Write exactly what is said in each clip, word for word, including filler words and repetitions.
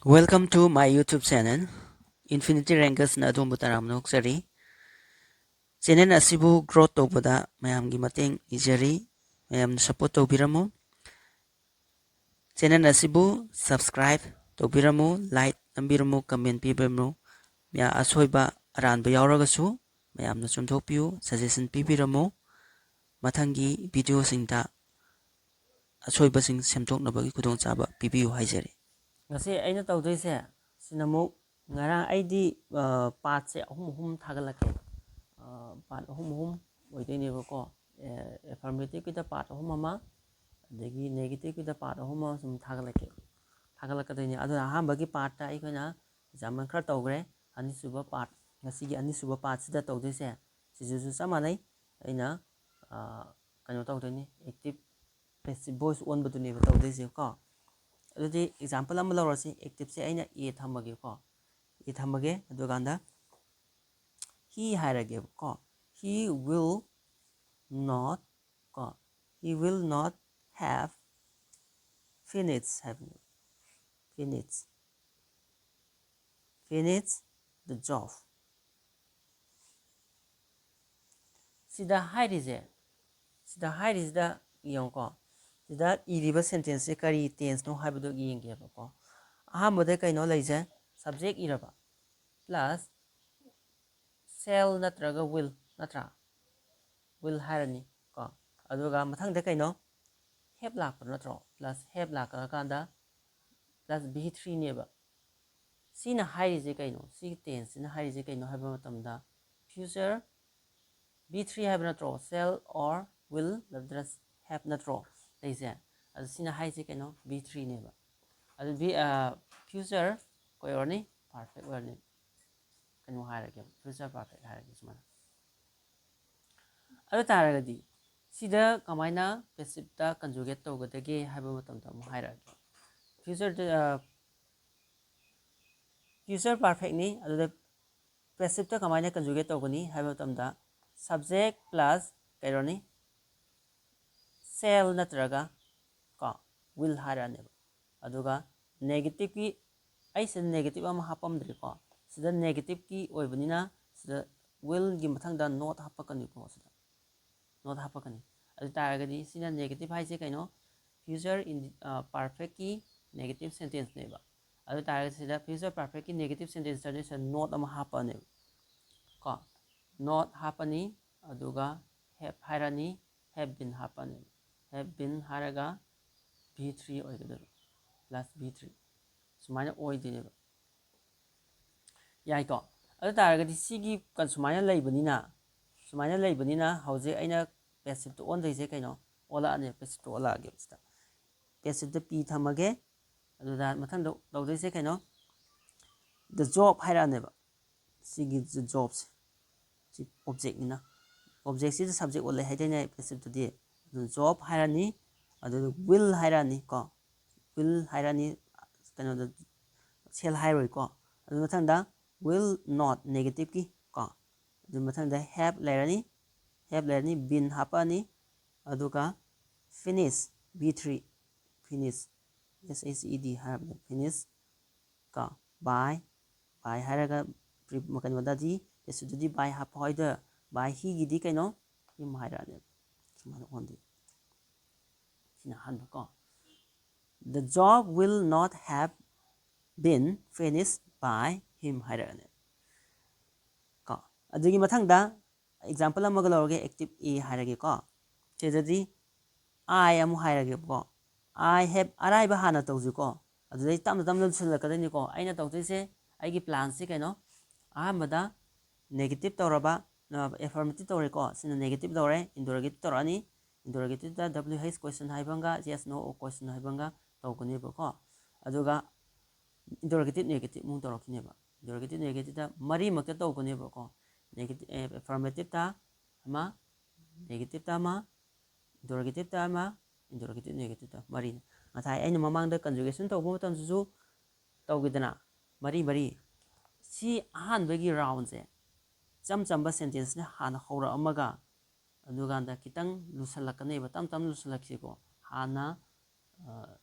Welcome to my YouTube channel. Infinity Rangersꯅ ꯑꯗꯣꯝꯕꯨ ꯇꯔꯥꯝꯅ ꯑꯣꯛꯆꯔꯤ꯫ Channel ꯑꯁꯤꯕꯨ growth ꯇꯧꯕꯗ ꯃꯌꯥꯝꯒꯤ ꯃꯇꯦꯡ ꯅꯤꯖꯔꯤ꯫ ꯃꯌꯥꯝꯅ support ꯇꯧꯕꯤꯔꯝꯃꯨ꯫ Channel ꯑꯁꯤꯕꯨ subscribe ꯇꯧꯕꯤꯔꯝꯃꯨ, like ꯅꯝꯕꯤꯔꯝꯃꯨ, comment ꯄꯤꯕꯤꯔꯝꯃꯨ꯫ ꯃꯌꯥ-, ꯑꯁꯣꯏꯕ ꯑꯔꯥꯟꯕ ꯌꯥꯎꯔꯒꯁꯨ ꯃꯌꯥꯝꯅ ꯆꯨꯝꯊꯣꯛꯄꯤꯌꯨ, suggestion ꯄꯤꯕꯤꯔꯝꯃꯨ꯫ ꯃꯊꯪꯒꯤ videoꯁꯤꯡꯗ ꯑꯁꯣꯏꯕꯁꯤꯡ ꯁꯦꯝꯗꯣꯛꯅꯕꯒꯤ ꯈꯨꯗꯣꯡꯆꯥꯕ ꯄꯤꯕꯤꯌꯨ ꯍꯥꯏꯖꯔꯤ꯫ ꯉꯁꯤ ꯑꯩꯅ ꯇꯧꯗꯣꯏꯁꯦ ꯁꯤꯅ ꯑꯃꯨꯛ ꯉꯔꯥꯡ ꯑꯩꯗꯤ, ꯑ, partꯁꯦ ꯑꯍꯨꯝ ꯑꯍꯨꯝ ꯊꯥꯒꯠꯂꯛꯀꯦ꯫ ꯑ, part ꯑꯍꯨꯝ ꯑꯍꯨꯝ ꯑꯣꯏꯗꯣꯏꯅꯦꯕꯀꯣ꯫ ꯑꯦ, affirmativeꯀꯤꯗ part ꯑꯍꯨꯝ ꯑꯃ, ꯑꯗꯒꯤ negativeꯀꯤꯗ part ꯑꯍꯨꯝ ꯑꯃ ꯁꯨꯝ ꯊꯥꯒꯠꯂꯛꯀꯦ, ꯊꯥꯒꯠꯂꯛꯀꯗꯣꯏꯅꯦ꯫ ꯑꯗꯨꯅ ꯑꯍꯥꯟꯕꯒꯤ partꯇ ꯑꯩꯈꯣꯏꯅ example ꯈꯔ ꯇꯧꯈ꯭ꯔꯦ꯫ ꯑꯅꯤꯁꯨꯕ part, ꯉꯁꯤꯒꯤ ꯑꯅꯤꯁꯨꯕ partꯁꯤꯗ ꯇꯧꯗꯣꯏꯁꯦ ꯁꯤꯁꯤꯁꯨ ꯆꯞ ꯃꯥꯟꯅꯩ꯫ ꯑꯩꯅ, ꯑ, ꯀꯩꯅꯣ ꯇꯧꯗꯣꯏꯅꯤ, active passive voice ꯑꯣꯟꯕꯗꯨꯅꯦꯕ ꯇꯧꯗꯣꯏꯁꯦ ꯀꯣ꯫ ꯑꯗꯨꯗꯤ example ꯑꯃ ꯂꯧꯔꯁꯤ꯫ Activeꯁꯦ ꯑꯩꯅ A ꯊꯝꯃꯒꯦꯀꯣ꯫ A ꯊꯝꯃꯒꯦ꯫ ꯑꯗꯨꯀꯥꯟꯗ he ꯍꯥꯏꯔꯒꯦꯕꯀꯣ꯫ He will not ꯀꯣ, he will not have finished ꯍꯥꯏꯕꯅꯦ꯫ Finish, finish the job. ꯁꯤꯗ ꯍꯥꯏꯔꯤꯁꯦ, ꯁꯤꯗ ꯍꯥꯏꯔꯤꯁꯤꯗ ꯌꯦꯡꯉꯨꯀꯣ꯫ ꯁꯤꯗ ꯏꯔꯤꯕ sentenceꯁꯦ ꯀꯔꯤ tenseꯅꯣ ꯍꯥꯏꯕꯗꯣ ꯌꯦꯡꯒꯦꯕꯀꯣ꯫ ꯑꯍꯥꯟꯕꯗ ꯀꯩꯅꯣ ꯂꯩꯁꯦ? Subject ꯏꯔꯕ plus shall ꯅꯠꯇ꯭ꯔꯒ will, ꯅꯠꯇ꯭ꯔꯥ? Will ꯍꯥꯏꯔꯅꯤ ꯀꯣ꯫ ꯑꯗꯨꯒ ꯃꯊꯪꯗ ꯀꯩꯅꯣ? Have ꯂꯥꯛꯄ ꯅꯠꯇ꯭ꯔꯣ? Plus have ꯂꯥꯛꯀꯗꯧꯔꯀꯥꯟꯗ plus be threeꯅꯦꯕ꯫ ꯁꯤꯅ ꯍꯥꯏꯔꯤꯁꯦ ꯀꯩꯅꯣ? ꯁꯤꯒꯤ tenseꯁꯤꯅ ꯍꯥꯏꯔꯤꯁꯦ ꯀꯩꯅꯣ ꯍꯥꯏꯕ ꯃꯇꯝꯗ, future be three ꯍꯥꯏꯕ ꯅꯠꯇ꯭ꯔꯣ? Shall or will ꯅꯠꯇ꯭ꯔ have ꯅꯠꯇ꯭ꯔꯣ ꯂꯩꯁꯦ? ꯑꯗꯨ ꯁꯤꯅ ꯍꯥꯏꯁꯦ ꯀꯩꯅꯣ? Be threeꯅꯦꯕ꯫ ꯑꯗꯨ be, ꯑ, future ꯀꯩ ꯑꯣꯏꯔꯅꯤ? Perfect ꯑꯣꯏꯔꯅꯤ꯫ ꯀꯩꯅꯣ ꯍꯥꯏꯔꯒꯦ, future perfect ꯍꯥꯏꯔꯒꯦ ꯁꯨꯃꯥꯏꯅ꯫ ꯑꯗꯨ ꯇꯥꯔꯒꯗꯤ ꯁꯤꯗ ꯀꯃꯥꯏꯅ passiveꯇ conjugate ꯇꯧꯒꯗꯒꯦ ꯍꯥꯏꯕ ꯃꯇꯝꯗ ꯑꯃꯨꯛ ꯍꯥꯏꯔꯛꯑꯒꯦ꯫ Future, ꯑ, future perfectꯅꯤ, ꯑꯗꯨꯗ passiveꯇ ꯀꯃꯥꯏꯅ conjugate ꯇꯧꯒꯅꯤ ꯍꯥꯏꯕ ꯃꯇꯝꯗ subject plus ꯀꯩꯅꯣꯅꯤ, shall ꯅꯠꯇ꯭ꯔꯒ ꯀꯣ, will ꯍꯥꯏꯔꯛꯑꯅꯦꯕ꯫ ꯑꯗꯨꯒ negativeꯀꯤ ꯑꯩ ꯁꯤꯗ negative ꯑꯃ ꯍꯥꯞꯄꯝꯗ꯭ꯔꯦꯀꯣ꯫ ꯁꯤꯗ negative ꯀꯤ ꯑꯣꯏꯕꯅꯤꯅ ꯁꯤꯗ will ꯒꯤ ꯃꯊꯪꯗ not ꯍꯥꯞꯄꯛꯀꯅꯤꯀꯣ꯫ ꯁꯤꯗ not ꯍꯥꯞꯄꯛꯀꯅꯤ꯫ ꯑꯗꯨ ꯇꯥꯔꯒꯗꯤ ꯁꯤꯅ negative ꯍꯥꯏꯁꯦ ꯀꯩꯅꯣ? Future indi perfect ꯀꯤ negative sentence ꯅꯦꯕ꯫ ꯑꯗꯨ ꯇꯥꯔꯒꯗꯤ ꯁꯤꯗ future perfect ꯀꯤ negative sentence ꯇꯗꯤ ꯁꯤꯗ not ꯑꯃ ꯍꯥꯞꯄꯛꯑꯅꯦꯕ ꯀꯣ꯫ Not ꯍꯥꯞꯄꯅꯤ, ꯑꯗꯨꯒ have ꯍꯥꯏꯔꯅꯤ, have been ꯍꯥꯞꯄꯅꯦꯕ꯫ Have been ꯍꯥꯏꯔꯒ V three ꯑꯣꯏꯒꯗꯣꯏꯕ, plus V three꯫ ꯁꯨꯃꯥꯏꯅ ꯑꯣꯏꯗꯣꯏꯅꯦꯕ꯫ ꯌꯥꯏꯀꯣ? ꯑꯗꯨ ꯇꯥꯔꯒꯗꯤ ꯁꯤꯒꯤ ꯀ-, ꯁꯨꯃꯥꯏꯅ ꯂꯩꯕꯅꯤꯅ, ꯁꯨꯃꯥꯏꯅ ꯂꯩꯕꯅꯤꯅ ꯍꯧꯖꯤꯛ ꯑꯩꯅ passive ꯇ ꯑꯣꯟꯗꯣꯏꯁꯦ ꯀꯩꯅꯣ? ꯑꯣꯜꯂꯛꯑꯅꯦꯕ, passive ꯇ ꯑꯣꯜꯂꯛꯑꯒꯦꯕ ꯁꯤꯗ꯫ Passive ꯇ P ꯊꯝꯃꯒꯦ꯫ ꯑꯗꯨꯗ ꯃꯊꯪꯗ ꯇꯧꯗꯣꯏꯁꯦ ꯀꯩꯅꯣ? The job ꯍꯥꯏꯔꯛꯑꯅꯦꯕ꯫ ꯁꯤꯒꯤ ꯖ-, job ꯁꯦ꯫ ꯁꯤ object ꯅꯤꯅ꯫ Object ꯁꯤꯗ subject ꯑꯣꯜꯂꯦ ꯍꯥꯏꯗꯣꯏꯅꯦ passive ꯇꯗꯤ꯫ ꯑꯗꯨ job ꯍꯥꯏꯔꯅꯤ, ꯑꯗꯨ will ꯍꯥꯏꯔꯛꯑꯅꯤ ꯀꯣ꯫ Will ꯍꯥꯏꯔꯛꯑꯅꯤ, ꯀꯩꯅꯣꯗ shall ꯍꯥꯏꯔꯣꯏꯀꯣ꯫ ꯑꯗꯨ ꯃꯊꯪꯗ will not negative ꯀꯤ ꯀꯣ꯫ ꯑꯗꯨ ꯃꯊꯪꯗ have ꯂꯩꯔꯅꯤ, have ꯂꯩꯔꯅꯤ, been ꯍꯥꯞꯄꯛꯑꯅꯤ, ꯑꯗꯨꯒ finish, V three, finish, S H E D ꯍꯥꯏꯔꯕꯅꯦ, finish ꯀꯣ꯫ By, by ꯍꯥꯏꯔꯒ pre-, ꯀꯩꯅꯣꯗꯗꯤ, passive ꯇꯗꯤ by ꯍꯥꯞꯄ ꯍꯣꯏꯗ, by he ꯒꯤꯗꯤ ꯀꯩꯅꯣ? Him ꯍꯥꯏꯔꯛꯑꯅꯦꯕ꯫ ꯁꯨꯃꯥꯏꯅ ꯑꯣꯟꯗꯣꯏꯕ꯫ ꯁꯤꯅ ꯑꯍꯥꯟꯕ ꯀꯣ꯫ The job will not have been finished by him ꯍꯥꯏꯔꯛꯑꯅꯦꯕ ꯀꯣ꯫ ꯑꯗꯨꯒꯤ ꯃꯊꯪꯗ example ꯑꯃꯒ ꯂꯧꯔꯒꯦ, active A ꯍꯥꯏꯔꯒꯦꯀꯣ꯫ ꯁꯤꯗꯗꯤ I ꯑꯃꯨꯛ ꯍꯥꯏꯔꯒꯦꯕꯀꯣ꯫ I have, ꯑꯔꯥꯏꯕ ꯍꯥꯟꯅ ꯇꯧꯁꯤꯀꯣ꯫ ꯑꯗꯨꯗꯩ ꯇꯞꯅ ꯇꯞꯅ ꯂꯨꯁꯜꯂꯛꯀꯗꯣꯏꯅꯤꯀꯣ꯫ ꯑꯩꯅ ꯇꯧꯗꯣꯏꯁꯦ, ꯑꯩꯒꯤ plan ꯁꯤ ꯀꯩꯅꯣ? ꯑꯍꯥꯟꯕꯗ negative ꯇꯧꯔꯕ, ꯑ, affirmative ꯇꯧꯔꯦꯀꯣ꯫ ꯁꯤꯅ negative ꯇꯧꯔꯦ, interrogative ꯇꯧꯔꯛꯑꯅꯤ꯫ Interrogative ꯇ W H question ꯍꯥꯏꯕ ꯑꯃꯒ yes no question ꯍꯥꯏꯕ ꯑꯃꯒ ꯇꯧꯒꯅꯦꯕꯀꯣ꯫ ꯑꯗꯨꯒ interrogative negative ꯑꯃꯨꯛ ꯇꯧꯔꯛꯈꯤꯅꯦꯕ꯫ Interrogative negative ꯇ ꯃꯔꯤꯃꯛꯇ ꯇꯧꯒꯅꯦꯕꯀꯣ꯫ Negative, ꯑꯦ, affirmative ꯇ ꯑꯃ, negative ꯇ ꯑꯃ, interrogative ꯇ ꯑꯃ, interrogative negative ꯇ ꯃꯔꯤꯅꯤ꯫ ꯉꯁꯥꯏ ꯑꯩꯅ ꯃꯃꯥꯡꯗ conjugation ꯇꯧꯕ ꯃꯇꯝꯗꯁꯨ ꯇꯧꯈꯤꯗꯅ, ꯃꯔꯤ ꯃꯔꯤ꯫ ꯁꯤ ꯑꯍꯥꯟꯕꯒꯤ round ꯁꯦ ꯏꯆꯝ ꯆꯝꯕ sentence ꯅ ꯍꯥꯟꯅ ꯍꯧꯔꯛꯑꯝꯃꯒ, ꯑꯗꯨꯀꯥꯟꯗ ꯈꯤꯇꯪ ꯂꯨꯁꯜꯂꯛꯀꯅꯦꯕ, ꯇꯞ ꯇꯞꯅ ꯂꯨꯁꯜꯂꯛꯁꯤꯀꯣ꯫ ꯍꯥꯟꯅ, ꯑ,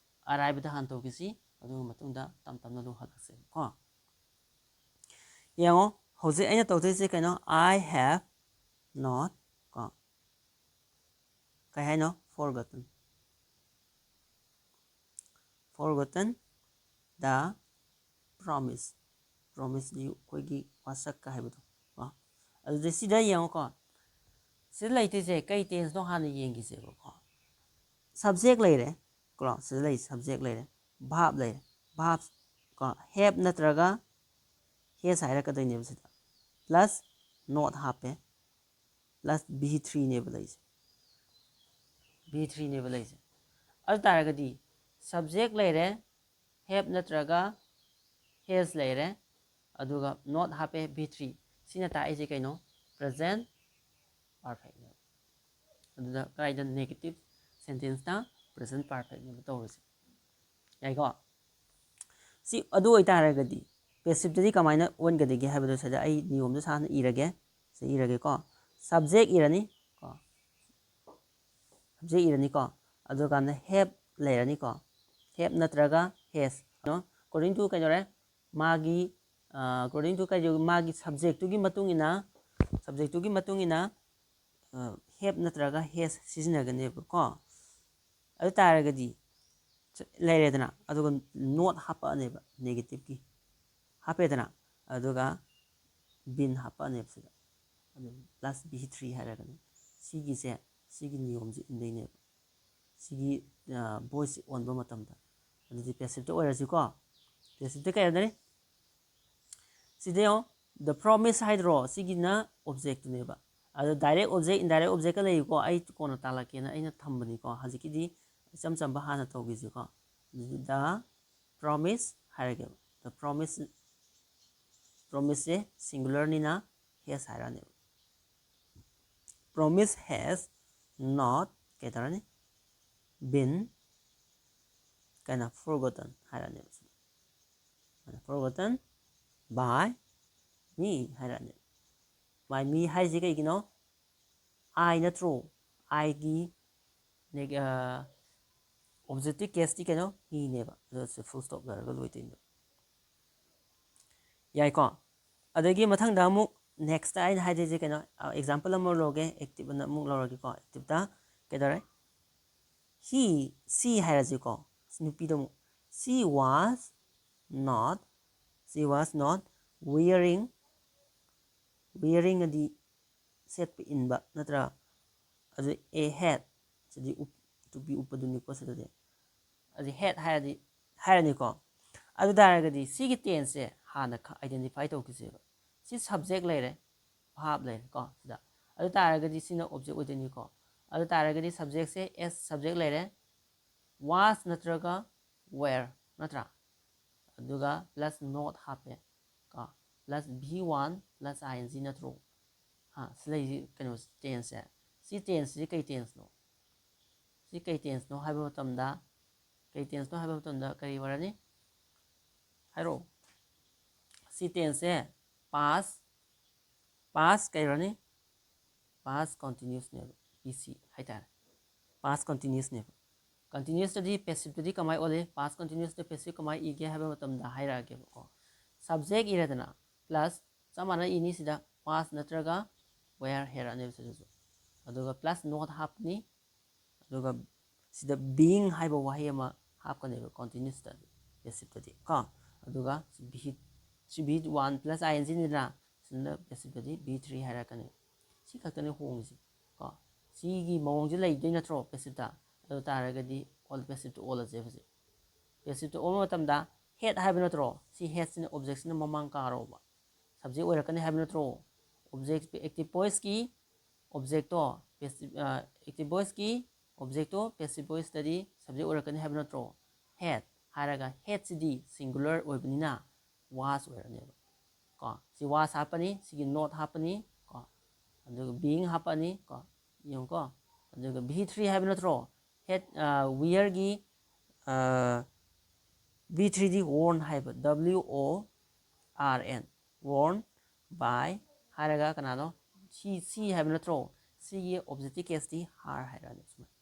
ꯑꯔꯥꯏꯕꯗ ꯍꯥꯟꯅ ꯇꯧꯈꯤꯁꯤ, ꯑꯗꯨꯒꯤ ꯃꯇꯨꯡꯗ ꯇꯞ ꯇꯞꯅ ꯑꯗꯨꯝ ꯍꯜꯂꯛꯁꯦꯕꯀꯣ꯫ ꯌꯦꯡꯉꯣ, ꯍꯧꯖꯤꯛ ꯑꯩꯅ ꯇꯧꯗꯣꯏꯁꯦ ꯀꯩꯅꯣ? I have not, ꯀꯣ, ꯀꯩ ꯍꯥꯏꯅꯣ? Forgotten, forgotten the promise, promiseꯗꯤ ꯑꯩꯈꯣꯏꯒꯤ ꯋꯥꯁꯛꯀ ꯍꯥꯏꯕꯗꯣ ꯀꯣ꯫ ꯑꯗꯨꯗꯤ ꯁꯤꯗ ꯌꯦꯡꯉꯣꯀꯣ, ꯁꯤꯗ ꯂꯩꯇꯣꯏꯁꯦ ꯀꯩ tenseꯅꯣ ꯍꯥꯟꯅ ꯌꯦꯡꯈꯤꯁꯦꯕꯀꯣ꯫ Subject ꯂꯩꯔꯦ ꯀꯣ, ꯁꯤꯗ ꯂꯩ subject ꯂꯩꯔꯦ, verb ꯂꯩꯔꯦ, verb ꯀꯣ, have ꯅꯠꯇ꯭ꯔꯒ has ꯍꯥꯏꯔꯛꯀꯗꯣꯏꯅꯦꯕ ꯁꯤꯗ, plus not ꯍꯥꯞꯄꯦ, plus be threeꯅꯦꯕ ꯂꯩꯁꯦ, be threeꯅꯦꯕ ꯂꯩꯁꯦ꯫ ꯑꯗꯨ ꯇꯥꯔꯒꯗꯤ subject ꯂꯩꯔꯦ, have ꯅꯠꯇ꯭ꯔꯒ has ꯂꯩꯔꯦ, ꯑꯗꯨꯒ not ꯍꯥꯞꯄꯦ, be three꯫ ꯁꯤꯅ ꯇꯥꯛꯏꯁꯦ ꯀꯩꯅꯣ? Present perfectꯅꯦꯕ꯫ ꯑꯗꯨꯗ ꯀꯗꯥꯏꯗ? Negative sentenceꯇ present perfectꯅꯦꯕ ꯇꯧꯔꯤꯁꯦ꯫ ꯌꯥꯏꯀꯣ? ꯁꯤ ꯑꯗꯨ ꯑꯣꯏꯇꯥꯔꯒꯗꯤ passiveꯇꯗꯤ ꯀꯃꯥꯏꯅ ꯑꯣꯟꯒꯗꯒꯦ ꯍꯥꯏꯕꯗꯣ ꯁꯤꯗ ꯑꯩ ꯅꯤꯌꯣꯝꯗꯣ ꯁꯥꯅ ꯏꯔꯒꯦ꯫ ꯁꯤ ꯏꯔꯒꯦꯀꯣ꯫ Subject ꯏꯔꯅꯤ ꯀꯣ, subject ꯏꯔꯅꯤꯀꯣ, ꯑꯗꯨꯀꯥꯟꯗ have ꯂꯩꯔꯅꯤꯀꯣ, have ꯅꯠꯇ꯭ꯔꯒ has꯫ According to ꯀꯩꯗꯧꯔꯦ? ꯃꯥꯒꯤ, according to ꯀꯩꯗꯧ-, ꯃꯥꯒꯤ subjectꯇꯨꯒꯤ ꯃꯇꯨꯡ ꯏꯟꯅ, subjectꯇꯨꯒꯤ ꯃꯇꯨꯡ ꯏꯟꯅ have ꯅꯠꯇ꯭ꯔꯒ has ꯁꯤꯖꯤꯟꯅꯒꯅꯦꯕꯀꯣ꯫ ꯑꯗꯨ ꯇꯥꯔꯒꯗꯤ ꯂꯩꯔꯦꯗꯅ, ꯑꯗꯨꯒ not ꯍꯥꯞꯄꯛꯑꯅꯦꯕ, negativeꯀꯤ ꯍꯥꯞꯄꯦꯗꯅ, ꯑꯗꯨꯒ been ꯍꯥꯞꯄꯛꯑꯅꯦꯕ ꯁꯤꯗ, ꯑꯗꯨ plus be three ꯍꯥꯏꯔꯒꯅꯦ꯫ ꯁꯤꯒꯤꯁꯦ, ꯁꯤꯒꯤ ꯅꯤꯌꯣꯝꯁꯦ ꯏꯟꯗꯣꯏꯅꯦꯕ, ꯁꯤꯒꯤ voiceꯁꯦ ꯑꯣꯟꯕ ꯃꯇꯝꯗ꯫ ꯑꯗꯨꯗꯤ passiveꯇ ꯑꯣꯏꯔꯁꯤꯀꯣ, passiveꯇ ꯀꯩ ꯍꯥꯏꯔꯗꯅꯤ? ꯁꯤꯗ ꯌꯦꯡꯉꯣ, the promise ꯍꯥꯏꯗ꯭ꯔꯣ? ꯁꯤꯒꯤꯅ objectꯇꯨꯅꯦꯕ꯫ ꯑꯗꯣ direct object, indirect objectꯀ ꯂꯩꯀꯣ, ꯑꯩ ꯀꯣꯟꯅ ꯇꯥꯛꯂꯛꯀꯦꯅ ꯑꯩꯅ ꯊꯝꯕꯅꯤꯀꯣ꯫ ꯍꯧꯖꯤꯛꯀꯤꯗꯤ ꯏꯆꯝ ꯆꯝꯕ ꯍꯥꯟꯅ ꯇꯧꯈꯤꯁꯤꯀꯣ꯫ ꯑꯗꯨꯗꯤ the promise ꯍꯥꯏꯔꯒꯦꯕ꯫ The promise, promiseꯁꯦ singularꯅꯤꯅ has ꯍꯥꯏꯔꯛꯑꯅꯦꯕ꯫ Promise has not ꯀꯩ ꯇꯧꯔꯅꯤ? Been ꯀꯩꯅꯣ, forgotten ꯍꯥꯏꯔꯛꯑꯅꯦꯕ꯫ Forgotten by me ꯍꯥꯏꯔꯛꯑꯅꯦꯕ꯫ By me ꯍꯥꯏꯁꯦ ꯀꯩꯒꯤꯅꯣ? I ꯅꯠꯇ꯭ꯔꯣ? Iꯒꯤ neg-, ꯑ, Objectꯀꯤ caseꯇꯤ ꯀꯩꯅꯣ? Heꯅꯦꯕ꯫ ꯑꯗꯣ ꯁꯤ full stop ꯂꯣꯏꯔꯒ ꯂꯣꯏꯗꯣꯏꯅꯦꯕ꯫ ꯌꯥꯏꯀꯣ? ꯑꯗꯒꯤ ꯃꯊꯪꯗ ꯑꯃꯨꯛ next ꯑꯩꯅ ꯍꯥꯏꯗꯣꯏꯁꯦ ꯀꯩꯅꯣ? Example ꯑꯃ ꯂꯧꯔꯒꯦ, active ꯑꯅ ꯑꯃꯨꯛ ꯂꯧꯔꯒꯦꯀꯣ꯫ Activeꯇ ꯀꯩꯗꯧꯔꯦ? He, she ꯍꯥꯏꯔꯁꯤꯀꯣ꯫ ꯅꯨꯄꯤꯗꯣ ꯑꯃꯨꯛ, she was not, she was not wearing, wearing ꯑꯗꯤ ꯁꯦꯠꯄ, ꯏꯟꯕ ꯅꯠꯇ꯭ꯔꯥ? ꯑꯗꯨ a hat, ꯁꯤꯗꯤ ꯎꯞ-, ꯇꯨꯄꯤ ꯎꯞꯄꯗꯨꯅꯤꯀꯣ ꯁꯤꯗꯗꯤ꯫ ꯑꯗꯨ hat ꯍꯥꯏꯔꯗꯤ, ꯍꯥꯏꯔꯅꯤꯀꯣ꯫ ꯑꯗꯨ ꯇꯥꯔꯒꯗꯤ ꯁꯤꯒꯤ tenseꯁꯦ ꯍꯥꯟꯅ ꯈ-, identify ꯇꯧꯈꯤꯁꯦꯕ꯫ ꯁꯤ subject ꯂꯩꯔꯦ, verb ꯂꯩꯔꯦꯀꯣ ꯁꯤꯗ꯫ ꯑꯗꯨ ꯇꯥꯔꯒꯗꯤ ꯁꯤꯅ object ꯑꯣꯏꯗꯣꯏꯅꯤꯀꯣ꯫ ꯑꯗꯨ ꯇꯥꯔꯒꯗꯤ subjectꯁꯦ as subject ꯂꯩꯔꯦ, was ꯅꯠꯇ꯭ꯔꯒ were ꯅꯠꯇ꯭ꯔꯥ? ꯑꯗꯨꯒ plus not ꯍꯥꯞꯄꯦ ꯀꯣ, plus V one plus I N G ꯅꯠꯇ꯭ꯔꯣ? ꯍꯥ, ꯁꯤ ꯂꯩꯁꯤ ꯀꯩꯅꯣ, tenseꯁꯦ꯫ ꯁꯤ tenseꯁꯤ ꯀꯩ tenseꯅꯣ? ꯁꯤ ꯀꯩ tenseꯅꯣ ꯍꯥꯏꯕ ꯃꯇꯝꯗ, ꯀꯩ tenseꯅꯣ ꯍꯥꯏꯕ ꯃꯇꯝꯗ ꯀꯔꯤ ꯑꯣꯏꯔꯅꯤ? ꯍꯥꯏꯔꯛꯑꯣ꯫ ꯁꯤ tenseꯁꯦ past, past ꯀꯩ ꯑꯣꯏꯔꯅꯤ? Past continuousꯅꯦꯕ, P C ꯍꯥꯏꯇꯥꯔꯦ꯫ Past continuousꯅꯦꯕ꯫ Continuousꯇꯗꯤ, passiveꯇꯗꯤ ꯀꯃꯥꯏ ꯑꯣꯜꯂꯤ? Past continuousꯇ passive ꯀꯃꯥꯏ ꯏꯒꯦ ꯍꯥꯏꯕ ꯃꯇꯝꯗ ꯍꯥꯏꯔꯛꯑꯒꯦꯕꯀꯣ꯫ Subject ꯏꯔꯦꯗꯅ, plus ꯆꯞ ꯃꯥꯟꯅ ꯏꯅꯤ ꯁꯤꯗ, was ꯅꯠꯇ꯭ꯔꯒ were ꯍꯥꯏꯔꯛꯑꯅꯦꯕ ꯁꯤꯗꯁꯨ꯫ ꯑꯗꯨꯒ plus not ꯍꯥꯞꯄꯅꯤ, ꯑꯗꯨꯒ ꯁꯤꯗ being ꯍꯥꯏꯕ ꯋꯥꯍꯩ ꯑꯃ ꯍꯥꯞꯀꯅꯦꯕ continuousꯇꯗꯤ, passiveꯇꯗꯤ ꯀꯣ꯫ ꯑꯗꯨꯒ ꯁꯤ V, ꯁꯤ V one plus I N Gꯅꯤꯗꯅ, ꯁꯤꯅ passiveꯇꯗꯤ V three ꯍꯥꯏꯔꯛꯀꯅꯤ꯫ ꯁꯤ ꯈꯛꯇꯅꯤ ꯍꯣꯡꯉꯤꯁꯦ ꯀꯣ꯫ ꯁꯤꯒꯤ ꯃꯑꯣꯡꯁꯦ ꯂꯩꯗꯣꯏ ꯅꯠꯇ꯭ꯔꯣ passiveꯇ? ꯑꯗꯨ ꯇꯥꯔꯒꯗꯤ ꯑꯣꯜ, passiveꯇ ꯑꯣꯜꯂꯁꯦ ꯍꯧꯖꯤꯛ꯫ Passiveꯇ ꯑꯣꯟꯕ ꯃꯇꯝꯗ had ꯍꯥꯏꯕ ꯅꯠꯇ꯭ꯔꯣ? ꯁꯤ hadꯁꯤꯅ objectꯁꯤꯅ ꯃꯃꯥꯡ ꯀꯥꯔꯣꯕ꯫ Subject ꯑꯣꯏꯔꯛꯀꯅꯤ ꯍꯥꯏꯕ ꯅꯠꯇ꯭ꯔꯣ? Object, active voiceꯀꯤ objectꯇꯣ, passive, ꯑ, active voiceꯀꯤ objectꯇꯣ passive voiceꯇꯗꯤ subject ꯑꯣꯏꯔꯛꯀꯅꯤ ꯍꯥꯏꯕ ꯅꯠꯇ꯭ꯔꯣ? Had ꯍꯥꯏꯔꯒ hadꯁꯤꯗꯤ singular ꯑꯣꯏꯕꯅꯤꯅ was ꯑꯣꯏꯔꯅꯦꯕ ꯀꯣ꯫ ꯁꯤ was ꯍꯥꯞꯄꯅꯤ, ꯁꯤꯒꯤ not ꯍꯥꯞꯄꯅꯤ ꯀꯣ, ꯑꯗꯨꯒ being ꯍꯥꯞꯄꯅꯤ ꯀꯣ, ꯌꯦꯡꯉꯨꯀꯣ꯫ ꯑꯗꯨꯒ V three ꯍꯥꯏꯕ ꯅꯠꯇ꯭ꯔꯣ? Had, ꯑ, wereꯒꯤ, ꯑ, V threeꯗꯤ worn ꯍꯥꯏꯕ, W O R N, worn by ꯍꯥꯏꯔꯒ ꯀꯅꯥꯅꯣ? She, she ꯍꯥꯏꯕ ꯅꯠꯇ꯭ꯔꯣ? ꯁꯤꯒꯤ objectꯀꯤ caseꯇꯤ her ꯍꯥꯏꯔꯛꯑꯅꯤ ꯁꯨꯃꯥꯏꯅ꯫